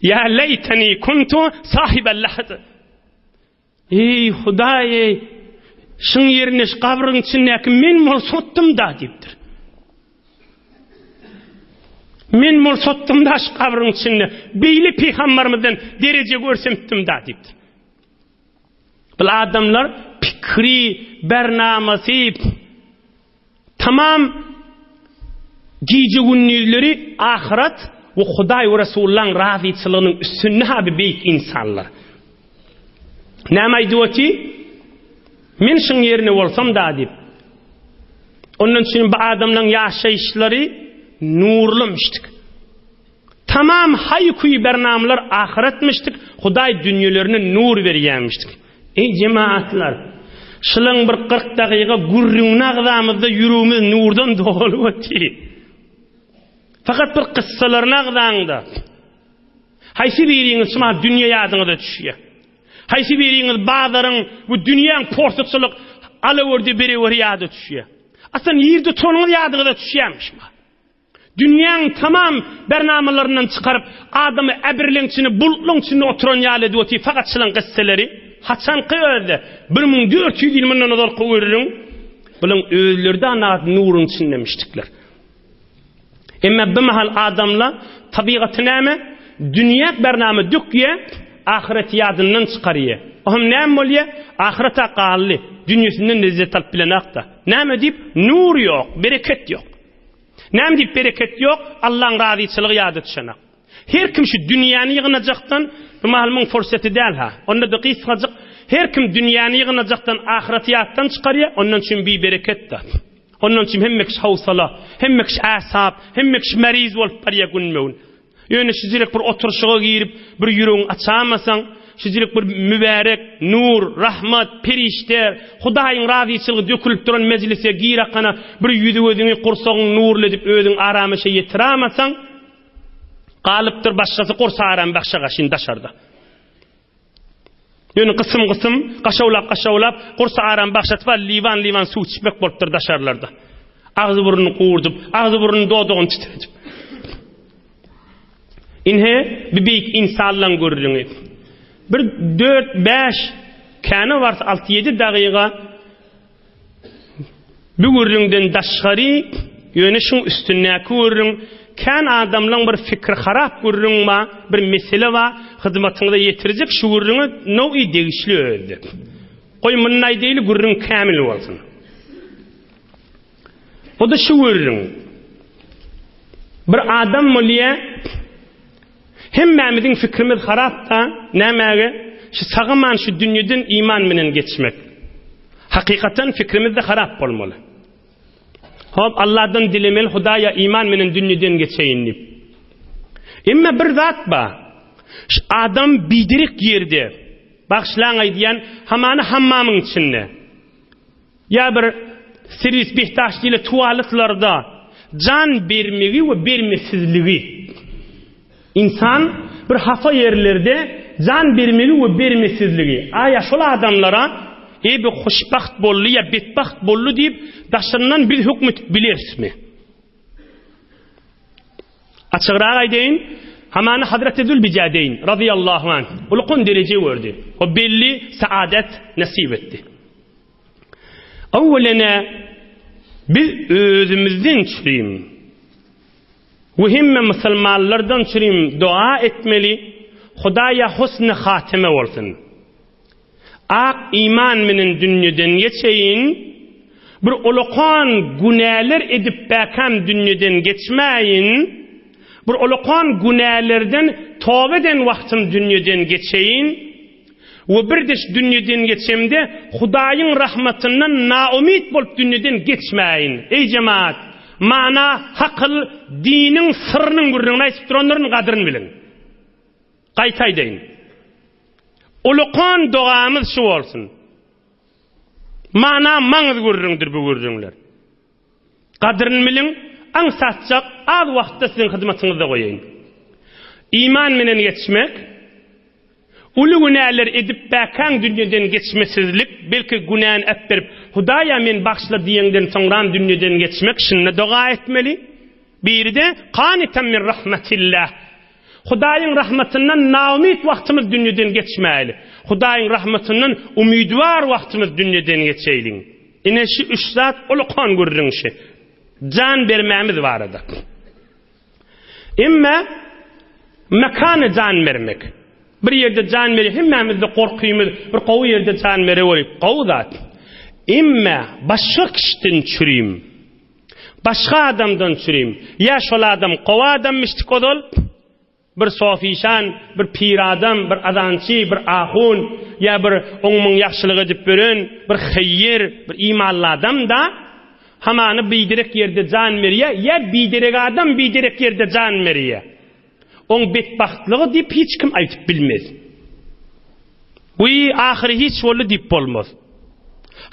Ýa leýteni kuntu sahibel lahd. Eý Hudaý eý, şuň ýerine şu gabryň içindäki men bolsatdym-da diýipdir. Men bolsatdym-da şu gabryň içinde beýle pygambermizden dereje görsemtdim-da diýipdir. Bul adamlar pikri, bernamasy Tamam gije-gündizleri ahyret we Hudaý we Resullaň razyçylygynyň üstünde ha bi beýik insanlar. Näme aýdyp oty? Men şuň ýerine bolsam da diýip. Ondan üçin bu adamlaň ýaşaýyşlary nurlymyşdyk. Tamam haý-küý bernamalar ahyretmişdik, Hudaý dünýelerine nur berýämişdik. Eý jemaatlar! Şylaň bir 40 dagyga gürrüňini agzamyzda ýüregimiz nurdan dolup otyr. Fakat bir kyssalaryny agzaňda. Haýsy biriňiz şuma dünýe ýadyňyza düşýär? Haýsy biriňiz bazaryň bu dünýäň porsuçylyk alawerde bereweri ýada düşýär? Aslynda ýerde oturanyňyz ýadyňyza düşýärmiş? Dünýäň tamam bernamalaryndan çykaryp, adamy äbirleň içinde, bulutlaň içinde oturan ýaly edip otyr, fakat şylaň gysseleri, haçanky özde, 1400 ýyl mundan ozalky gürrüň, bulaň özleri-de anagat nuruň içindemişdikler. Emma bir mahal adamla tabigaty näme? Dünýä bernama dökýä, ahyreti ýadyndan çykarýa. O hem näme bolýa? Ahyreta galdy, dünýesinden lezzet alyp bilenakda. Näme diýip? Nur ýok, bereket ýok. Näme diýip bereket ýok, Allaň razyçylygy ýada düşenak. Her kim şu dünýäni ýygnajakdan, bu mahalymyň furseti däl-ha. Onda-da gysgajyk, her kim dünýäni ýygnajakdan ahyreti ýatdan çykarýar, ondan üçin bibereketdir. Ondan üçin hemme kişi howsala, hemme kişi äsap, hemme kişi meriz bolup barýar günbe-gün. Ýöne şijirek bir oturyşyga girip, bir ýüregiňi açamasaň, şijirek bir mübärek nur, rahmat, perişde, Hudaýyň razyçylygy dökülip duran mejlise girakana bir ýüzi-gözüňi, gursagyňy nurly edip özüňi aramyşa ýetiramasaň, galypdyr başgasy gursa aram bagşa gaşyn daşarda. Ýöne gysym-gysym, gaşawlap-gaşawlap, gursa aram bagşatyp al, liwan-liwan suw içmek bolupdyr daşarlarda. Agzy-burnuny gurdup, agzy-burnuny dodagyny titredip. Ine, bi beýik ynsanlaň gürrüňi. Bir dört-bäş, käne barsa alty-ýedi dagyga Bu gürrüňden daşgary, ýöne şuň üstündäki gürrüň, kän adamlaň bir fikri harap gürrüň bar, bir mesele bar, hyzmatyňyza ýetirjek şu gürrüňe nowi degişli özde. Goý muny aýdaýly gürrüň kämil bolsun. O-da şu gürrüň. Bir adam bolýa, hemmämiziň fikrimiz harap-da, nämäge, şu sagaman şu dünýeden iman bilen geçmek. Hakykatdan fikrimiz-de harap bolmaly. Hop, Allahdan dilemeli, Hudaýa iman bilen dünýeden geçeýin diýip. Emma bir zat bar. Şu adam biderek ýerde, bagyşlaň aýdýan, hamana hammamyň içinde. Ýa bir serwis behtaş diýle tualetlarda jan bermegi we bermesizligi. Ynsan bir hapa ýerlerde jan bermegi we bermesizligi. Aýa şol adamlara eý bu hoşbagt boldy ýa betbagt boldy diýip daşyndan biz hökm etip bilerismi? Açygrak aýdaýyn, hamana Hazreti Zülbijadeýn, razyýallahu anh, ulkan dereje gördi we belli saadet nesip etdi. Öwwelene biz özümizden çürim we hemme musulmanlardan çürim doga etmeli, Hudaýa husny hatyma bolsun. Ak iman menen dünýeden geçeýin, bir ulakan günäler edip bäkäm dünýeden geçmäýin, bir ulakan günälerden toba eden wagtym dünýeden geçeýin, We bir-de şu dünýeden geçemde Hudaýyň rahmatyndan naumyt bolup dünýeden geçmäýin. Eý jemaat, mana hakyl diniň syrynyň gürrüňini aýtyp durandyryn, gadyryn biliň. Gaýta aýdaýyn. Ulakan dogamyz şu bolsun. Mana maňyz gürrüňdir bu gürrüňler. Gadyryn biliň, aňsatjak az wagtda siziň hyzmatyňyzda goýaýyn. Iman menen geçmek, uly günäler edip bäkäň dünýeden geçmesizlik, belki günäni äpberip, Hudaýa meni bagyşla diýeňden soňram dünýeden geçmek, şunda doga etmeli. Biri-de, Kanitan min rahmatillah. Hudaýyň rahmatyndan naumyt wagtymyz dünýeden geçmäýli. Hudaýyň rahmatyndan umydwar wagtymyz dünýeden geçeýliň. Ine şu üç zat ulakan gürrüň şi. Jan bermämiz barada. Emma mekana jan bermek. Bir ýerde jan bere hemmämizde gorkymyz bir gowy ýerde jan bere bolip gowy zat. Emma başga kişiden çürim. Başga adamdan çürim. Ýa şol adam gowy adammyşdyk ozal. Bir sofyşan, bir pir adam, bir azançy, bir ahun ýa bir oň-muň ýagşylyk edip ýören bir heýýer, bir imanly adam-da, hamany biderek ýerde jan berýär, ýa biderek adam biderek ýerde jan berýär. Oň betbagtlygy diýip hiç kim aýdyp bilmez. Wiý, ahyry hiç boldy diýip bolmaz.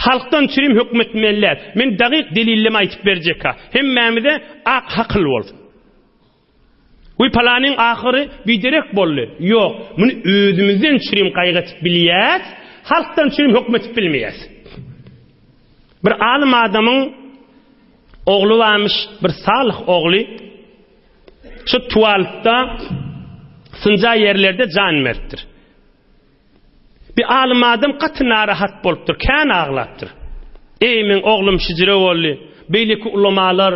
Halkdan çürim hökmetmeli däl. Men dagyk delilleme aýtyp berjek-ha. Hemmämize ak hakyl bolsun. Wiý, palanyň ahyry biderek boldy. Ýok, muny özümizden çürim gaýgy etip bilýäs, halkdan çürim hökmetip bilmeýäs. Bir alym adamyň ogly barmyş, bir salyh ogly. Şu tuwaltda synja ýerlerde jan beripdir. Bir alym adam gaty narahat bolupdyr, kän aglapdyr. Eý, meň oglum şijire boldy. Beýleki ulamalar,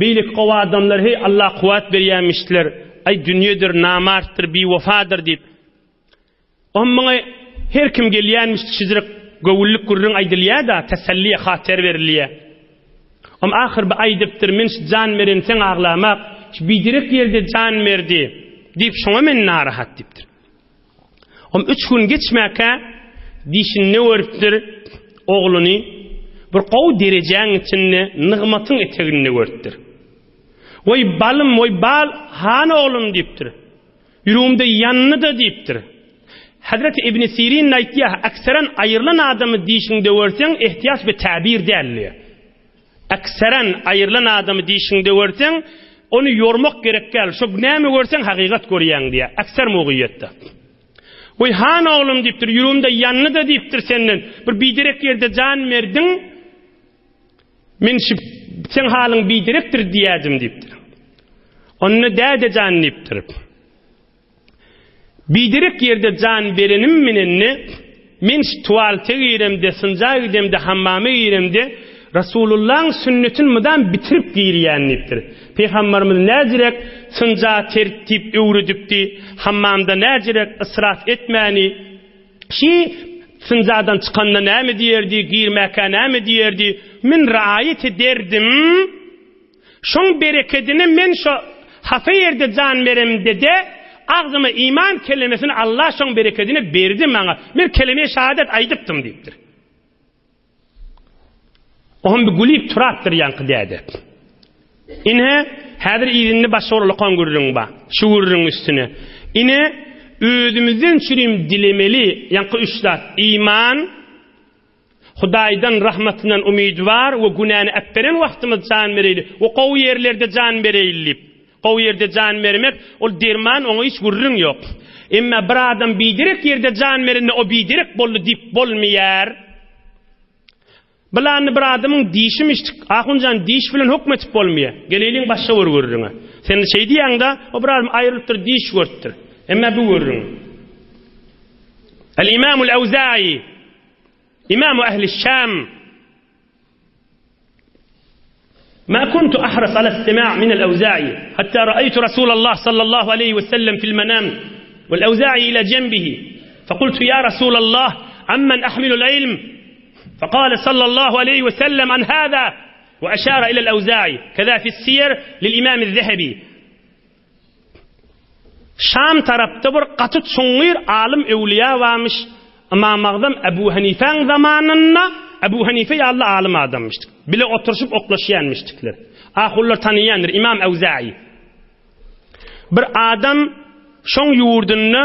beýleki gowy adamlar heý Allah kuwwat berýärmişler. Aý dünýedir, namartdyr, biwefadyr diýip. Ohm muňa her kim gelýänmiş şijire göwünlik gürrüň aýdylýar-da, teselli hater berilýär. Ohm ahyr bir aýdypdyr, men şu jan berenseň aglamak, şu biderek ýerde jan berdi diýip şoňa men narahat diýipdir. Om üç gün geçmäkä dişinde görüpdir ogluny bir gowy derejäň içinde nygmatyň eteginde görüpdir. Woý balym, woý bal, han oglum diýipdir. Ýüregimde ýandy-da diýipdir. Hezreti Ibn Sirin aýtýar, Ekseren aýrylan adamy dişiňde görseň, ehtiýaç we täbir däl diýýär. Ekseren aýrylan adamy dişiňde görseň, ony ýormak gerek däl. Şo näme görseň hakykat görýäň diýýär. Ekser mugyýetde. Weý, han oglum diýipdir, ýüregim-de ýandy-da diýipdir senden. Bir biderek ýerde jan berdiň. Men şu seň halyň biderekdir diýýärdim diýipdir. Onda däde jan diýipdir. Biderek ýerde jan berenim menende men şu tualete giremde, synja gidemde, hammama giremde Rasulullaň sünnetini mydam bitirip girýän diýipdir. Pygambarymyz näjirek synja tertip öwredipdi, hammamda näjirek israf etmäni, şi synjadan çykanda näme diýerdi, girmäkä näme diýerdi, men raýat ederdim. Şoň berekedine men şo hapa ýerde jan beremde-de, agzyma iman kelemesini Allah şoň berekedine berdi maňa. Men keleme-i şahadet aýdypdym diýipdir. Oňam bir gülüp turapdyr ýaňky däde. Ine, häzir yzynda başga bir ulakan gürrüň bar. Şu gürrüň üstüne. Ine, özümizden çürim dilemeli ýaňky üç zat, iman, Hudaýdan rahmatyndan umydy bar we günäni äpberen wagtymyz jan bereýli we gowy ýerlerde jan bereýli diýip. Gowy ýerde jan bermek, ol derman, oňa hiç gürrüň ýok. Emma bir adam biderek ýerde jan berende o biderek boldy diýip bolmaýar. Bylany bir adamyň dişimişdik. Ahunjan diş bilen hökm etip bolmaýar. Geleýliň başga bir gürrüňe. Sen şeý diýýäňde, o bir adam aýrylypdyr, diş görüpdir. Emma bu gürrüň. El-Imamul Awzaýy Imamu ehli Şam Ma kuntu ahras ala istima' min al-Awza'i hatta ra'aytu Rasulallah sallallahu aleyhi we sellem fil menam wal-Awza'i ila jenbihi faqultu ya Rasulallah amman ahmilu al-ilm faqala sallallahu aleyhi we sellem an hada we aşara ila al-Awza'i keza fi siyer lil-Imam az-Zahabi Şam tarapda bir gaty çuňňur alym öwlüýä barmyş. Ymamagzam Ebu Hanifäň zamanynda Ebu Hanife ýaly alym adammyşdyk. Bile oturyşyp oklaşýanmyşdyklar. Ahunlar tanaýandyr Ymam Awzaýy. Bir adam şoň ýurdunda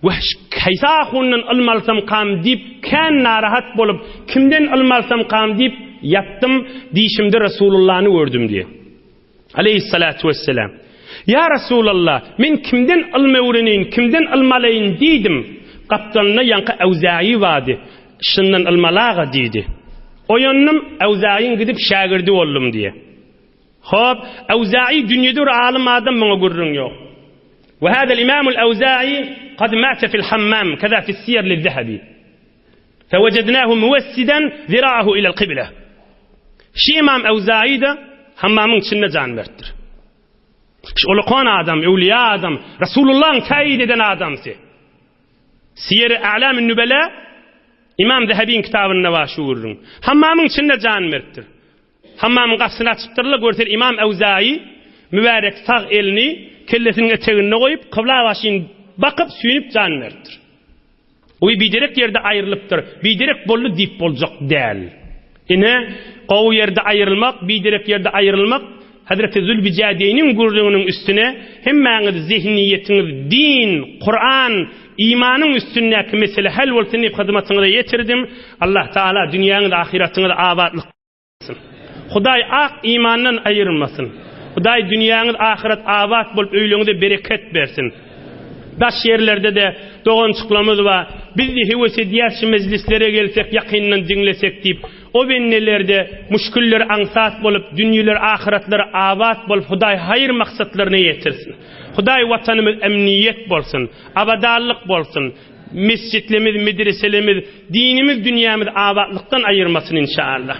Wah, haýsy ahundan ylm alsamkam diýip kän narahat bolup, kimden ylm alsamkam diýip ýatdym, diýşimde Resulullany gördüm diýýär. Aleýhissalatu wesselam. Ýa Resulallah, men kimden ylm öwreneýin, kimden ylm alaýyn diýdim. Gapdalynda ýaňky Awzaýy bardy. Şundan ylm alaga diýdi. Oýandym, Awzaýyň gidip şägirdi boldum diýe. Hop, Awzaýy dünýede bir alym adam muňa gürrüň ýok. We hadal imamul Awzaýy kad mate fil hammam, keza fis siýer liz-Zahabi. Fewejednahu muwessiden zira'ahu ilel kybla. Şi Ymam Ewzaýy-da hammamyň içinde jan beripdir. Şi ulukan adam, öwliýa adam, Resulullahyň täýid eden adamsy. Siýeri A'lamin Nübela Ymam Zehebiň kitabynda bar şu gürrüň. Hammamyň içinde jan beripdir. Hammamyň gapysyny açypdyrlar, görseler Ymam Ewzaýy mübärek sag elini kellesiniň eteginde goýup, kybla başyny bakyp, süýnüp jan beripdir. Uý biderek ýerde aýrylypdyr. Biderek boldy diýip boljak däl. Ine, gowy ýerde aýrylmak, biderek ýerde aýrylmak Hezreti Zülbijädeýniň gürrüňiniň üstüne hemmäňiz zehniýetiňiz din, Kuran, imanyň üstündäki mesele hal bolsun diýip hyzmatyňyza ýetirdim. Allah Taala dünýäňiz ahyratyňyz abatlyk. Hudaý ak imandan aýyrmasyn. Hudaý dünýäňiz ahyret abat bolup öýleňize bereket bersin. Daş ýerlerde-de dogançyklarymyz bar. Biz-de höwes edýäs şu mejlislere gelsek ýakyndan diňlesek diýip. O bendelerde muşkilleri aňsat bolup dünýeleri ahyretleri abat bolup Hudaý haýyr maksatlaryna ýetirsin. Hudaý watanymyz emniýet bolsun. Abadanlyk bolsun. Mesjitlemiz, medreselemiz, dinimiz, dünýämiz abatlykdan aýyrmasyn inşallah.